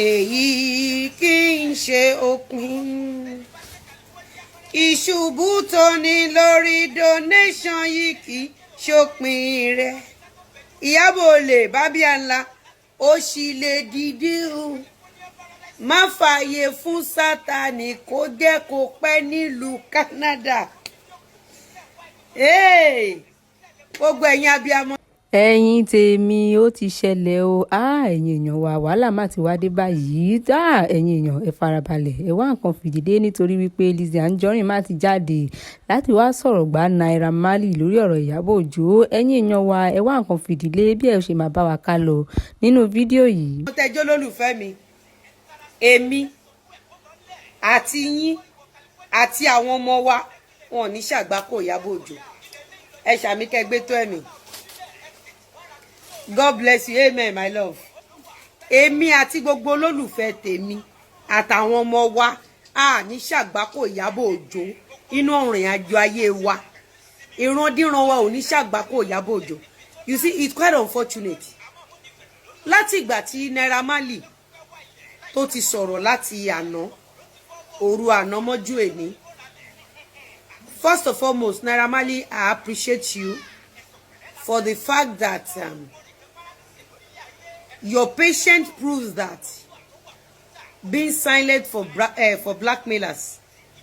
Èyí kì í ṣe òpin ìṣubú tó ní lórí donation yìí, kì í ṣòpin rẹ̀. Ìyábọ̀ olè bábíà ńlá, ó sì lè dìde o. Má fààyè fún Sátani kó jẹ́ kó pẹ́ nílùú Canada. Hey! Gbogbo ẹ̀yin abiyamọ. Ẹ̀yin tèmi, ó ti ṣẹlẹ̀ o. Ah, ẹ̀yin èèyàn wa, wàhálà má ti wá dé báyìí. Ah, ẹ̀yin èèyàn, ẹ farabalẹ̀, ẹ wá nǹkan fìdílé, nítorí wípé Lizzy Anjorin má ti jáde láti wá sọ̀rọ̀ gbá Naira Marley lórí ọ̀rọ̀ Ìyábọ̀ Òjó. Ẹ̀yin èèyàn wa, ẹ wá nǹkan fìdílé bí ẹ ṣe máa bá wa ká lọ nínú fídíò yìí. Mo tẹjọ́ lólùfẹ́ mi, èmi àti yín àti àwọn ọmọ wa, wọn ò ní ṣàgbákò Ìyábọ̀ Òjó. Ẹ ṣàmì kẹgbẹ́ tó ẹ̀mí. God bless you. Amen, my love. Èmi àti gbogbo olólùfẹ́ tèmi àtàwọn ọmọ wa, a ní ṣàgbákò Ìyábọ̀ Òjó inú ọ̀rìn àjò ayé wa. Ìrandíran wa ò ní ṣàgbákò Ìyábọ̀ Òjó. You see, it's quite unfortunate. Láti ìgbà tí Naira Marley tó ti sọ̀rọ̀ láti àná, òru àná mọ́jú èní. First of foremost, Naira Marley, I appreciate you for the fact that your patience proves that being silent for blackmailers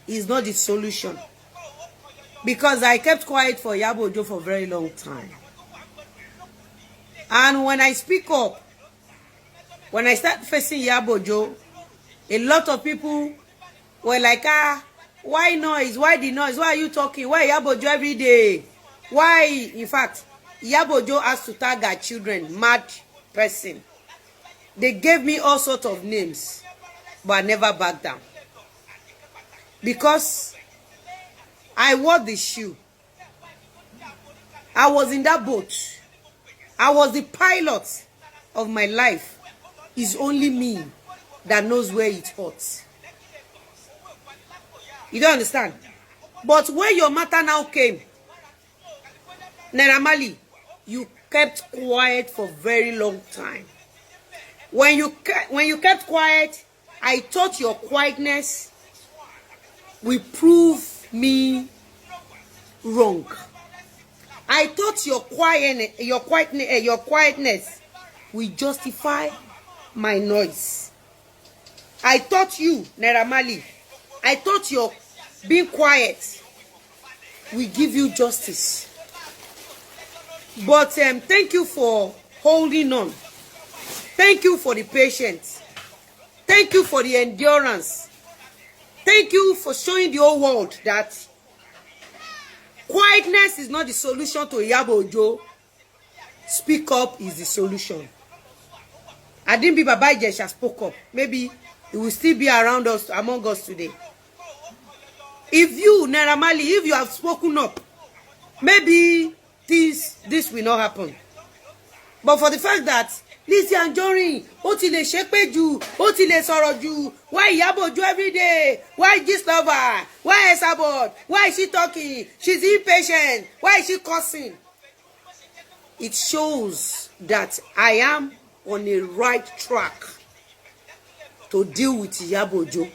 is not the solution. Because I kept quiet for Iyabo Ojo for a very long time. And when I speak up, when I start facing Iyabo Ojo, a lot of people were like, "Ah, why noise? Why the noise? Why are you talking? Why Iyabo Ojo every day? Why?" In fact, Iyabo Ojo has to tag her children, "mad person." They gave me all sorts of names, but I never backed down. Because I wore the shoe. I was in that boat. I was the pilot of my life. It's only me that knows where it hurts. You don't understand? But when your matter now came, Naira Marley, you kept quiet for very long time. When you kept quiet, I thought your quietness will prove me wrong. I thought your quietness will justify my noise. I thought you, Naira Marley, I thought your being quiet will give you justice. But thank you for holding on. Thank you for the patience. Thank you for the endurance. Thank you for showing the whole world that quietness is not the solution to Iyabo Ojo. Speak up is the solution. I didn't be Baba Ijesha spoke up, maybe he will still be around us, among us today. If you, Naira Marley, if you have spoken up, maybe this will not happen. But for the fact that Lizzy Anjorin, ó ti lè ṣépè jù, ó ti lè sọ̀rọ̀ jù, why Iyabo Ojo everyday? Why Gistlover? Why Esabod? Why is she talking? She's impatient. Why is she cursing? It shows that I am on a right track to deal with Iyabo Ojo,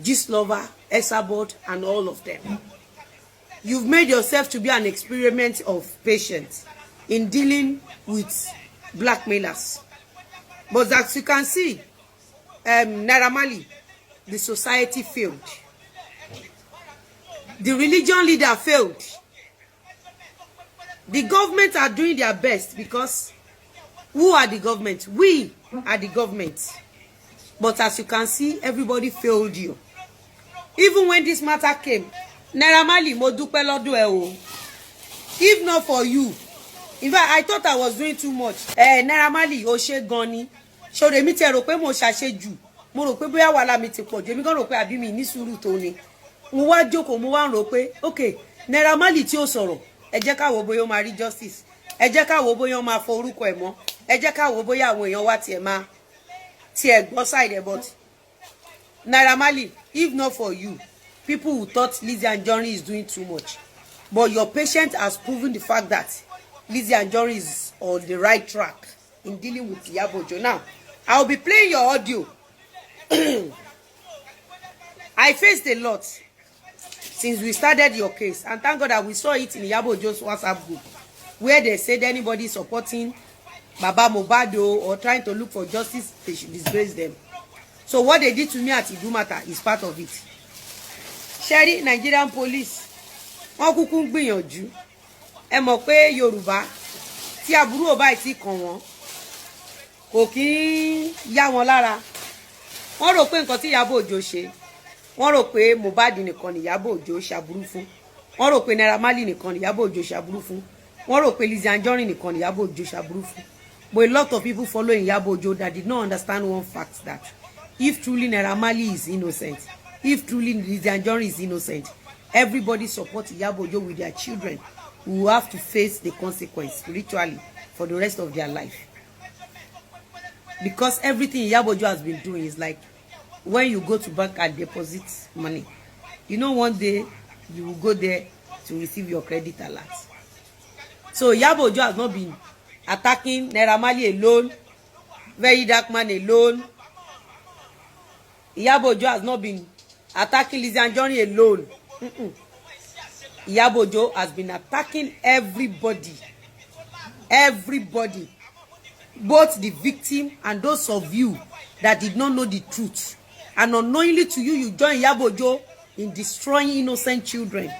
Gistlover, Esabod, and all of them. You've made yourself to be an experiment of patience in dealing with blackmailers. But as you can see, Naira Marley, the society failed. The religion leader failed. The government are doing their best, because who are the government? We are the government. But as you can see, everybody failed you. Even when this matter came, Naira Marley, mo dúpẹ́ lọ́dọ̀ ẹ o. If not for you, in fact, I thought I was doing too much. Eh, Naira Marley, ó ṣe gan ni. Ṣòro èmi tiẹ̀ rò pé mo ṣàṣejù. Mo rò pé bóyá wàhálà mi ti pọ̀ jù. Èmi gan rò pé àbí mi ní sùúrù tó ni. Mo wá jókòó, mo wá ń rò pé, okay, Naira Marley tí ó sọ̀rọ̀, ẹ jẹ́ ká wò bóyá ó máa rí justice. Ẹ jẹ́ ká wò bóyá ó máa fọ orúkọ ẹ̀ mọ́. Ẹ jẹ́ ká wò bóyá àwọn èèyàn wá tiẹ̀ máa tiẹ̀ gbọ́ side ẹ̀. But Naira Marley, if not for you, people who thought Lizzy Anjorin is doing too much. But your patience has proven the fact that Lizzy Anjorin is on the right track in dealing with Iyabo Ojo. Now, I will be playing your audio. I faced a lot since we started your case, and thank God that we saw it in Iyabo Ojo's WhatsApp group, where they said anybody supporting Baba Mohbad or trying to look for justice, they should disgrace them. So what they did to me at Idumota is part of it. Ṣé ẹ rí Nigerian police, wọ́n kúkú ń gbìyànjú. Ẹ mọ̀ pé Yorùbá, tí aburú ò báyìí ti kàn wọ́n, kò kí ń yá wọn lára. Wọ́n rò pé nǹkan tí Ìyábọ̀ Òjó ṣe, wọ́n rò pé Mohbad nìkan ni Ìyábọ̀ Òjó ṣàbúrú fún, wọ́n rò pé Naira Marley nìkan ni Ìyábọ̀ Òjó ṣàbúrú fún, wọ́n rò pé Lizzy Anjorin nìkan ni Ìyábọ̀ Òjó ṣàbúrú fún. But a lot of people following Ìyábọ̀ Òjó that did not understand one fact, that if truly Naira Marley is innocent, if truly Lizzy Anjorin is innocent, everybody support Ìyábọ̀ Òjó with their children will have to face the consequence spiritually for the rest of their life, because everything Iyabo Ojo has been doing is like when you go to bank and deposit money. You know, one day you will go there to receive your credit alert. So Iyabo Ojo has not been attacking Naira Marley alone, Very Dark Man alone. Iyabo Ojo has not been attacking Lizzy Anjorin alone. Iyabo Ojo has been attacking everybody, everybody, both the victim and those of you that did not know the truth, and unknowingly to you, you join Iyabo Ojo in destroying innocent children.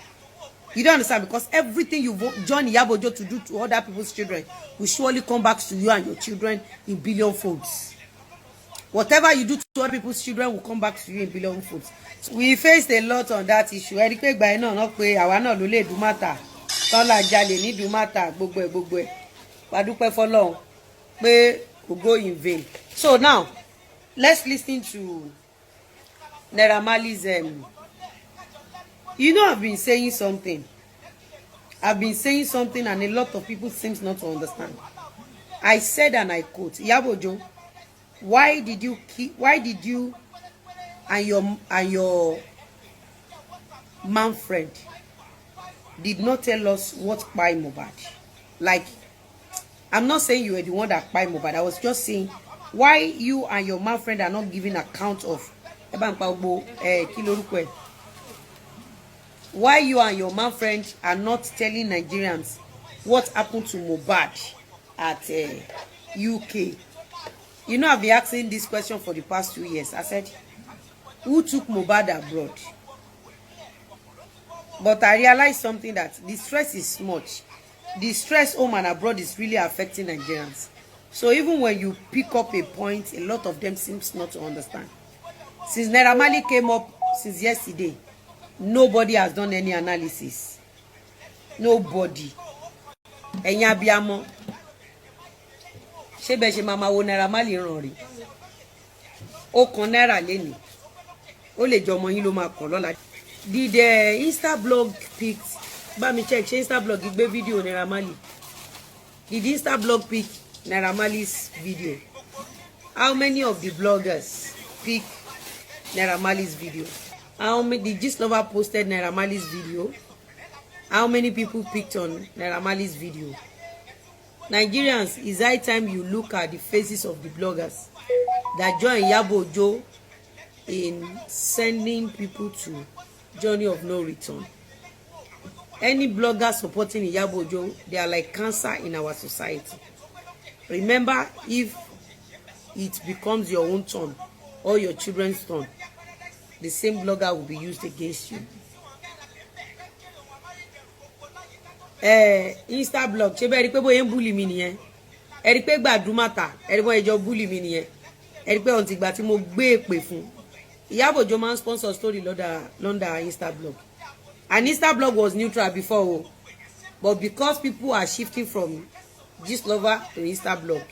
You don't understand, because everything you join Iyabo Ojo to do to other people's children will surely come back to you and your children in billion folds. Whatever you do to other people's children will come back to you in billion folds. We faced a lot on that issue. Ẹ rí pé ìgbà yẹn náà náà pé àwa náà ló lè dùmátà tọ́lá jalè ní dùmátà, gbogbo ẹ̀ gbogbo ẹ̀. Wàá dúpẹ́ fọlọ́run pé kò go in vain. So now let's listen to Naira Marley's. You know, I've been saying something. I've been saying something and a lot of people seems not to understand. I said, and I quote, "Iyabo Ojo, why did you keep, why did you and your man friend did not tell us what kpai Mohbad?" Like, I'm not saying you were the one that kpai Mohbad. I was just saying why you and your man friend are not giving account of, ẹ bá ń pa gbogbo ẹ, kí lorúkọ ẹ, why you and your man friend are not telling Nigerians what happened to Mohbad at UK. You know, I've been asking this question for the past 2 years. I said, who took Mohbad abroad? But I realized something, that the stress is much. The stress home and abroad is really affecting Nigerians. So even when you pick up a point, a lot of them seems not to understand. Since Naira Marley came up, since yesterday, nobody has done any analysis. Nobody. Ẹ̀yin abiyamọ, ṣé bẹ́ẹ̀ ṣe máa ma wo Naira Marley ràn rí? Ó kan náírà lénìí, ó lè jọ ọmọ yín ló máa kàn lọ́la. Did the Instablog pick, bá mi check, ṣé Instablog gbé fídíò Naira Marley? Did Instablog pick Naira Marley's video? How many of the bloggers pick Naira Marley's video? How many did Gistlover posted Naira Marley's video? How many people picked on Naira Marley's video? Nigerians, it's high time you look at the faces of the bloggers that join Iyabo Ojo in sending people to journey of no return. Any blogger supporting Iyabo Ojo, they are like cancer in our society. Remember, if it becomes your own turn or your children's turn, the same blogger will be used against you. Insta blog, ṣé bẹ́ẹ̀ rí pé bóyá ń bully mi nìyẹn? Ẹ rí pé gbàdúmàtà, ẹ rí bóyá ẹjọ́ bully mi nìyẹn. Ẹ rí pé ọ̀n tìgbà tí mo gbé èpè fún Ìyábọ̀ Òjó máa ń sponsor story lọ́dà lọ́ndà Insta blog, and Insta blog was neutral before o, but because people are shifting from Gistlover to Insta blog,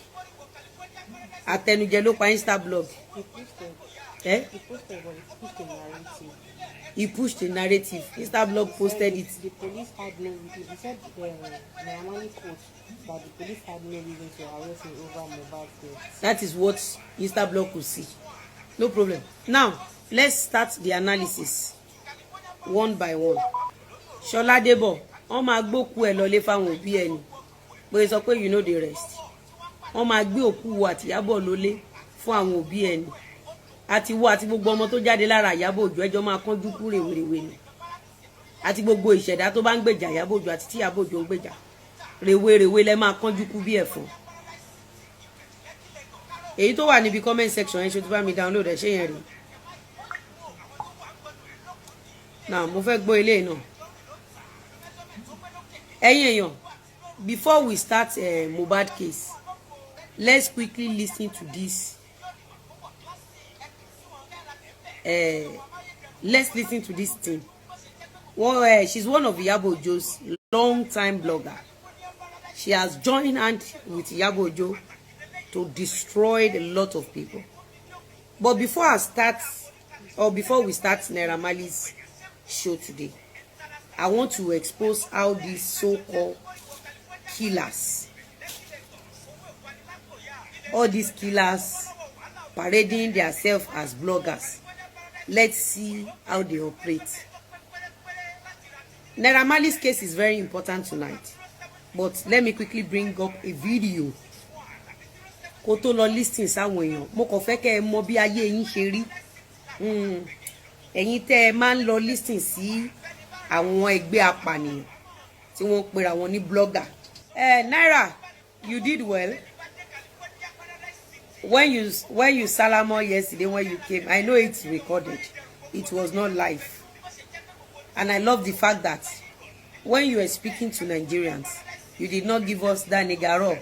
àtẹnujẹ ló pa Insta blog. He posted. Eh? He posted, but he pushed a narrative. He pushed the narrative. Instablog posted it. The police had no reason. He said the Naira Marley quote that the police had no reason to arrest him over Mohbad's death. That is what Instablog could see. No problem. Now let's start the analysis one by one. Ṣọlá Débọ̀, wọ́n máa gbókú ẹ̀ lọlé fáwọn òbí ẹ̀ ni pé sọ pé you know the rest. Wọ́n máa gbé òkú wo àtìyábọ̀ lọlé. Fún àwọn òbí ẹ ni àti wo àti gbogbo ọmọ tó jáde lára Ìyábọ̀ Òjó, ẹjọ́ máa kánjú kú rèwerèwe ni. Àti gbogbo ìṣẹ̀dá tó bá ń gbèjà Ìyábọ̀ Òjó àti tí Ìyábọ̀ Òjó ń gbèjà, rèwerèwe lẹ máa kánjú kú bí ẹ̀fọn. Èyí tó wà níbi comment section yẹn, ṣe tó bá mi download ẹ? Ṣé yẹn rí náà? Mo fẹ́ gbọ́ eléyìí náà. Ẹ̀yin èèyàn, before we start Mohbad case, let's quickly listen to this. Let's listen to this thing. Well, she's one of Iyabo Ojo's long time blogger. She has joined hand with Iyabo Ojo to destroy a lot of people. But before I start, or before we start Naira Marley's show today, I want to expose how these so-called killers, all these killers parading themselves as bloggers, let's see how they operate. Naira Marley's case is very important tonight, but let me quickly bring up a video kó tó lọ listen sáwọn èèyàn. Mo kàn fẹ́ kẹ́ ẹ mọ bí ayé yín ṣe rí. Ẹ̀yin tẹ́ ẹ máa ń lọ listen sí àwọn ẹgbẹ́ apànìyàn tí wọ́n ń pera wọn ní blogger. Naira, you did well when you salamo yesterday when you came. I know it's recorded, it was not live, and I love the fact that when you were speaking to Nigerians, you did not give us that nigga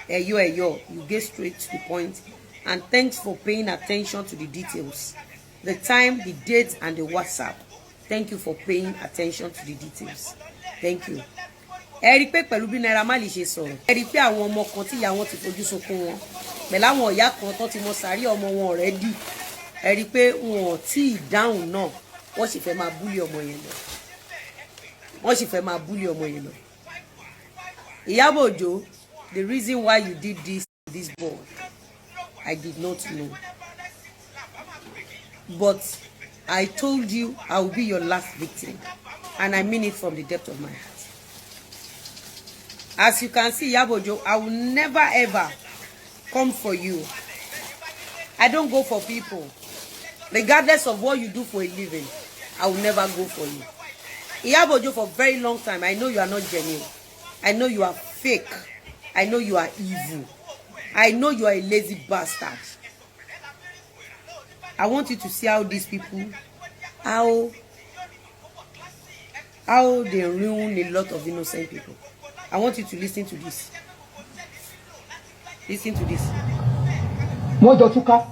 eyo eyo. You get straight to the point, and thanks for paying attention to the details, the time, the date and the WhatsApp. Thank you for paying attention to the details. Thank you. Ẹ rí i pé pẹ̀lú bí Naira Marley ṣe sọ̀rọ̀, ẹ rí i pé àwọn ọmọ kan tí ìyá wọn ti fojú sunkún wọn, pẹ̀lú àwọn ìyá kan tó ti mọ sàárì ọmọ wọn already, ẹ rí i pé wọn ò tí ì dáhùn náà, wọ́n sì fẹ́ máa bully ọmọ yẹn lọ, wọ́n sì fẹ́ máa bully ọmọ yẹn lọ. Ìyábọ̀ Òjó, the reason why you did this to this boy, I did not know, but I told you I will be your last victim, and I mean it from the depth of my heart. As you can see, Iyabo Ojo, I will never ever come for you. I don't go for people. Regardless of what you do for a living, I will never go for you. Iyabo Ojo, for very long time, I know you are not genuine. I know you are fake. I know you are evil. I know you are a lazy bastard. I want you to see how these people, how they ruin a lot of innocent people. I want you to listen to this. Listen to this. Wọ́n jọ túká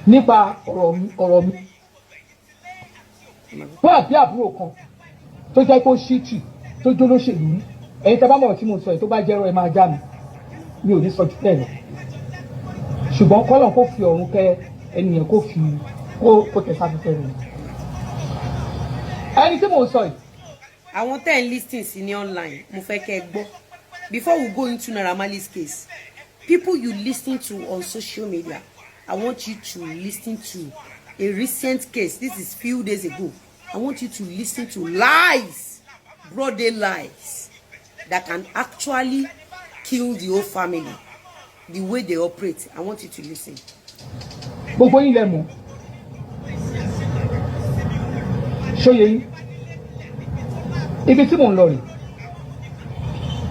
nípa ọ̀rọ̀ mi, ọ̀rọ̀ mi. Wọ́n àbí àbúrò kan tó jẹ́ pé ó ṣí tì tó jó lóṣèlú rí. Ẹ̀yin tẹ́ bá mọ̀ tí mo sọ yìí, tó bá jẹ́rọ, ẹ máa já mi. Mi ò ní sọ jù bẹ́ẹ̀ lọ, ṣùgbọ́n kọ́lọ̀ kó fi ọ̀run kẹ́ ẹnìyẹn, kó fi kó tẹ̀ sáfẹ́fẹ́ rẹ̀ ẹni tí mò ń sọ yìí. Àwọn tẹ́ ń listen sí ní online, mo fẹ́ kẹ́ ẹ gbọ́. Before we go into Naira Marley's case, people you listen to on social media, I want you to listen to a recent case. This is few days ago. I want you to listen to lies, broad day lies that can actually kill the whole family, the way they operate. I want you to listen. Gbogbo yín lẹ mọ̀, ṣóye yín ibi tí mò ń lọ rè.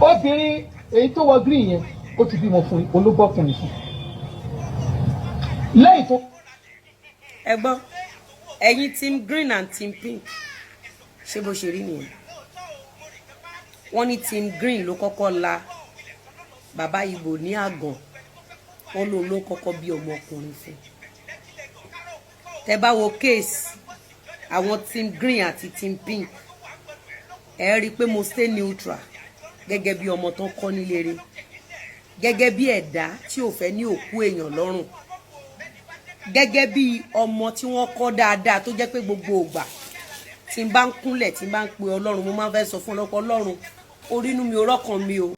Obìnrin èyí tó wọ green yẹn, ó ti bímọ fún olóbọkùnrin fún lẹ́yìn tó. Ẹ gbọ́, ẹ̀yin team green and team pink, ṣé bó ṣe rí nìyẹn? Wọ́n ní team green ló kọ́kọ́ la bàbá Ìgbò ní àgàn, wọ́n lòun ló kọ́kọ́ bí ọmọkùnrin fún. Tẹ́ bá wo case àwọn team green àti team pink, ẹ rí i pé mo stay neutral gẹ́gẹ́ bí ọmọ tán kọ́ nílé rẹ̀, gẹ́gẹ́ bí ẹ̀dá tí ò fẹ́ ní òkú èèyàn lọ́rùn, gẹ́gẹ́ bí ọmọ tí wọ́n kọ́ dáadáa, tó jẹ́ pé gbogbo ògbà tí n bá ń kúnlẹ̀, tí n bá ń pe Ọlọ́run, mo máa ń fẹ́ sọ fún ọlọ́pọ̀ Ọlọ́run, orí inú mi, orọ́kàn mi o.